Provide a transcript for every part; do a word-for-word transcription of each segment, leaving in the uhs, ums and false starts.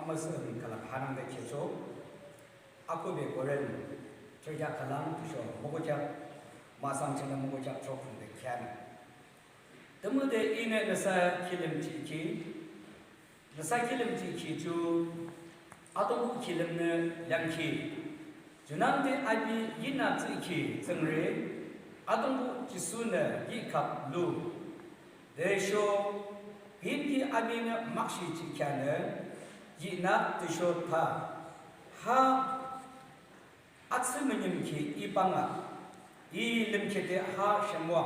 Amüsüh khülang hanangde kheahchoh. Akhuhbe Korinth thürükheak khülang tüsho mukhu kheak, mahsam chingnü mukhu kheak throkhüngde kheahang. Tümüde inü nüsa kilim jihkhi, nüsa kilim jihkhi ju Atungpuh kilimnü leangkhi. Junangde api yinü tsühkhi tsüngre, Atungpuh Jisunü yikhap lu. Tüsho küyimki apinü makshe jihkheanü yinü tüsho tha, ha atsü münyimkhi I pang a, I lümkhitde ha shemua.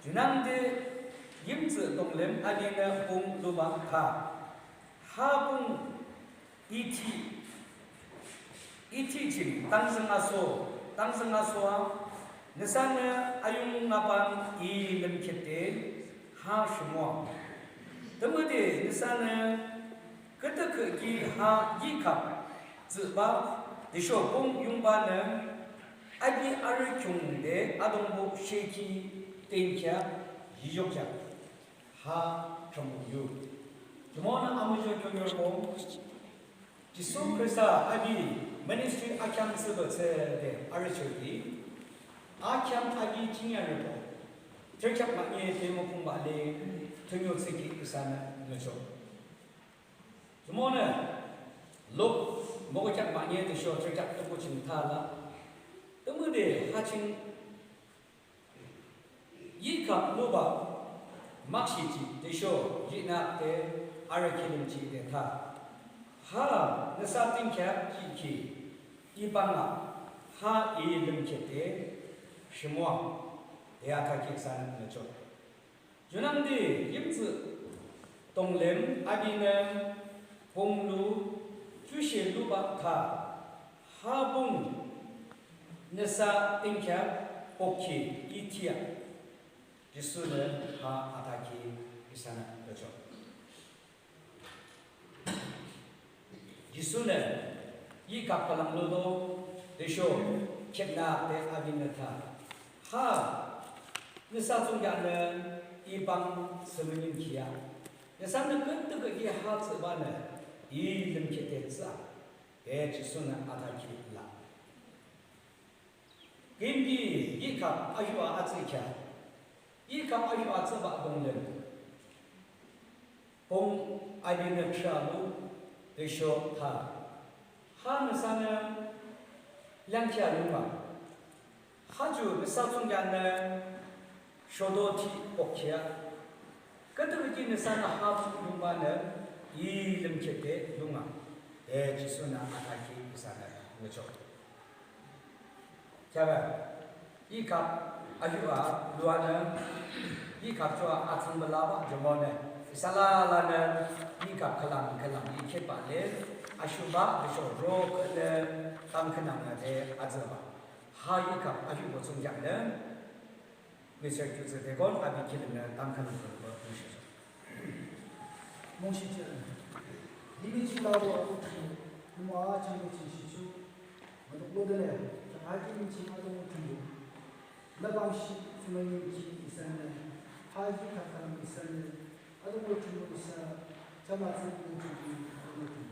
Junangde yimtsüh tonglüm apinü pung lubah tha, ha pung I thih, I thih ching tangzüng aso, tangzüng aso a, nüsanü ayung aban I lümkhitde ha shemua. Tümüde nüsanü küdükhüh ki ha yikhap tsühbah tüsho pung yungbanü, api arü khiungde Atungpuh shekhi thsungkheak yiyokjang. Ha Thrünpuh yu. Jumonü amuzho keoniorübo, Jisu Khrista api ministry akheam thsübüthsüde arüchoki, akheam api jingyanrübo thürükheak mahne de mukhungbah le thünio thsükhi isanü ngüchoh. Jumonü Luk mukhu kheak mahne tüsho thürükheak tüku ching tha la, tümüde ha ching yikhap lubah makshe jih tüsho yinü de arü kilim jihde tha, ha nüsa thsungkheak jihkhi I pang a, ha I lümkhitde shemua, de athakhi isanü ngüchoh. Junangde yimtsüh tonglüm apinü pung lu jushe lubah tha, ha pung nüsa thsungkheak pokkhi I thiyah. Jisunü ha athakhi isanü ngüchoh. Jisunü yikhap khülang ludo, tüsho khipnü de apinü tha, ha nüsa thsungkheaknü I pang thsümünimkhi a, nüsanü küdükhüh ki ha thsübanü I lümkhitde thsüa, de Jisunü athakhi la. Küyimki yikhap ayu a atsühkhi a, yikhap ayu a atsühbah tonglüm pung apinü thrüa lu tüsho tha, ha nüsanü leangkhi a luma, ha ju nüsa thsungkheaknü shoto thih pokkhi a, küdükhüh ki nüsanü ha pung yungbanü I lümkhitde luma, de Jisunü athakhi isanü ngüchoh. Kheahbah, yikhap ayu a luanü, yikhap ju a atsüng bala bah jumonü, isa lalanü yikhap khülang khülang yikhitbah le, ashuhbah tüsho rukhühnü tamkhüntamnüde atsühbah. Ha yikhap ayubo thsungkheaknü Mister Kyutsü Dekon api kilimnü tamkhüntamnüde mungshi. Mungshi ching, limih ching labo aku ching, nüma ching ching shichu, matok lo dele, ching ha limih ching Atungpuh Thrünpuh, nü pang shi thsümünimkhi isanü, ha yikhap khülang isanü, Atungpuh Thrünpuh isa, chama thsümünimkhi Atungpuh Thrünpuh.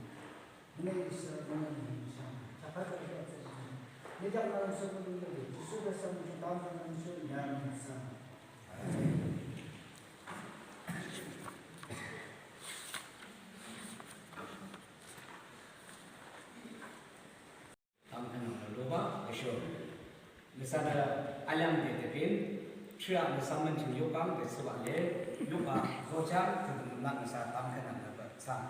Tamkhüntamnü lubah, tüsho nüsanü aliang de tepin, thrüa nüsa mün ching yukang de thsübah le, yukbah zojang, tümünü nüsa tamkhüntamnü ba thsang.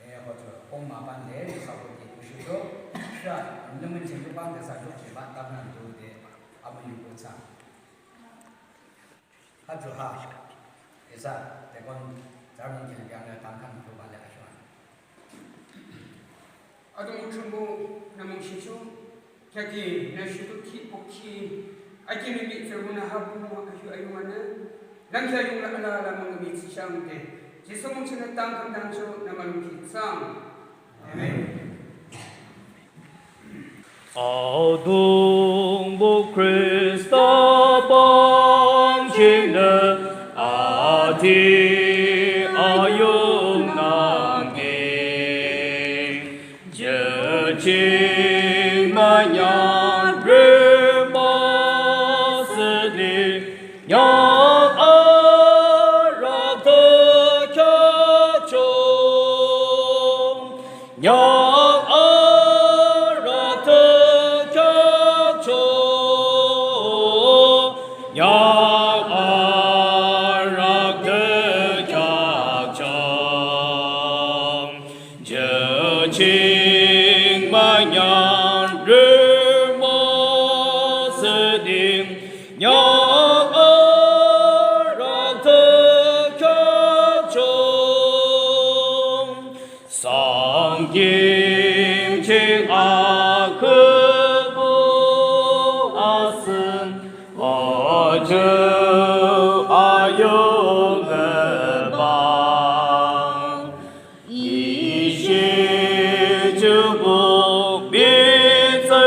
E, hoto, kong mapan le, nüsa hoto, ushuto, thrüa nü mün ching yukang de thsa yukjihbah tamkhüntamnü de, amü yuko thsang. Ha ju ha, isa, Dekon, Zarmung kilim piangnü tamkhüntamnü lubah le ashuang. Atungpuh Thrünpuh nü mungshichoh, kheakü nü shuto ki pokhi, akinü mihtsürübonü ha pung mo ashu ayunganü, nangkhi ayung la alala mung mihtsü shang de, Jisu mung chingnü tamkhüntamnüchoh nü mülung ki thsang. Amen. Atungpuh Khrista pang chingnü athi ayung nangde. Nyak arak te kheak chong. Nyak arak te kheak chong. Nyak arak te kheak chong. Ju ching ma nyan re ma se ding, nyak arak te kheak chong. Sangkim ching akhubu asem, oju ayung ebang. Ishi jubu mitsü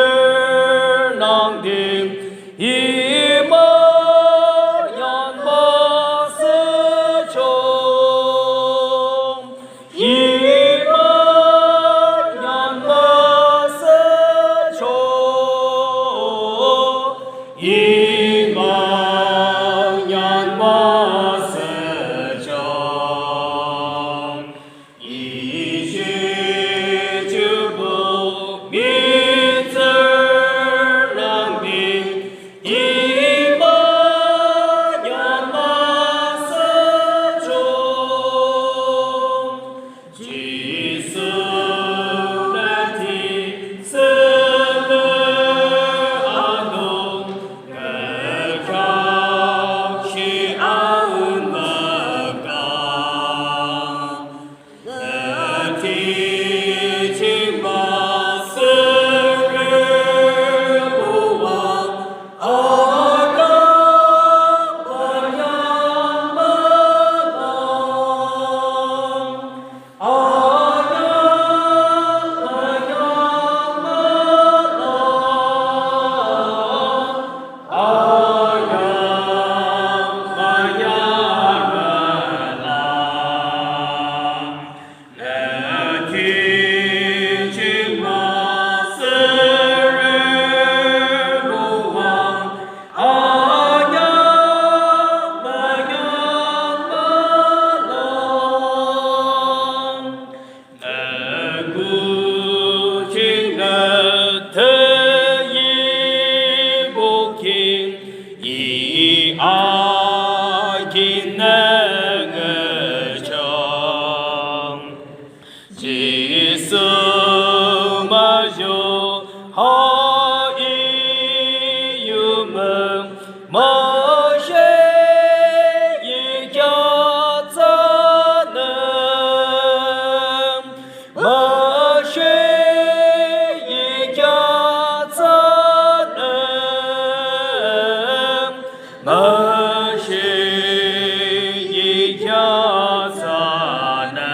nangdi, ima nyan ma se chong. Ima nyan ma se chong. Ima nyan ma se chong. Ishi jubu mitsü nangdi, ima nyan ma se chong. Jisu nü ti sünü adung, nü kheak shi aun mükang. Jisu müyu ha i yu mü müshe i kheak tsanü. Müshe i kheak tsanü. Müshe i kheak tsanü.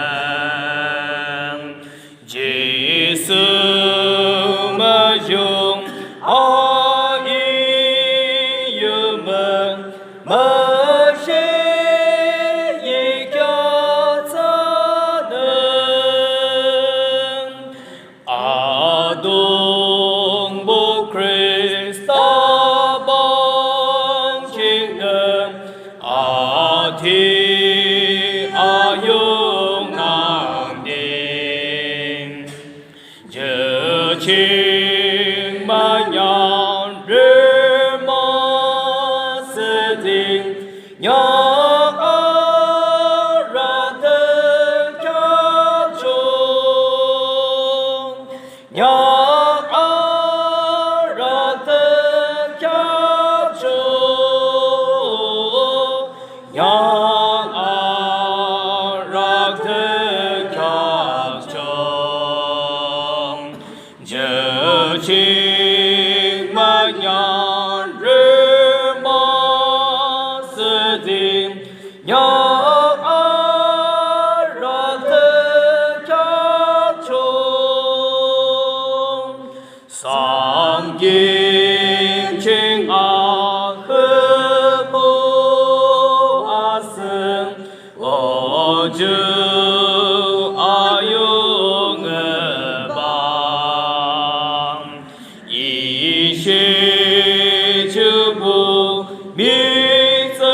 Jisu müyu ha i yu mü müshe i kheak tsanü. Atungpuh Khrista bang chingnü ati ayung nangde. Ju ching ma nyan re ma se ding, nyak arak te kheak chong. Nyak arak te kheak chong. Nyak arak te kheak chong. Ju ching ma nyan re ma se ding, nyak arak te kheak chong. Sangkim ching akhubu asem, oju ayung ebang. Ishi jubu mitsü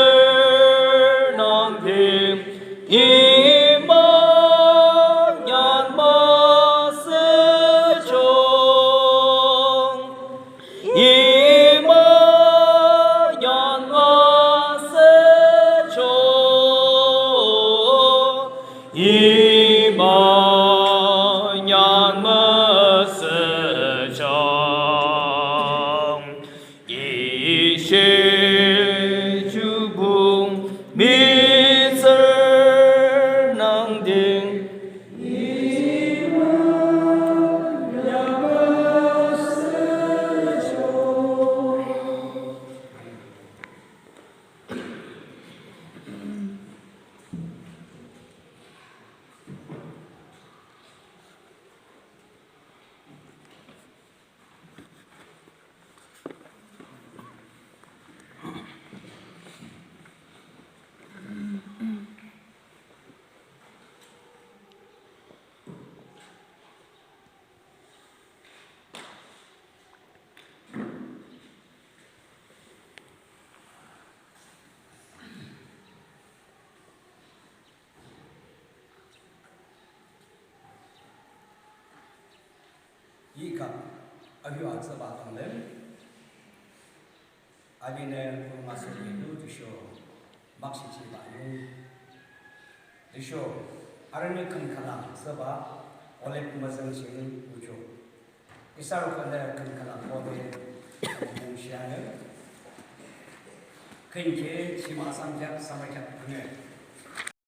Ayu atsübah dunglim apinü pung aso kilu tüsho makshe jihbah yung tüsho arünü khün khülang thsübah Olive müzüng ching ucho. Isa rukhühnü khün khülang bode mungshianü khün ki chim asam kheak samrü kheak pünü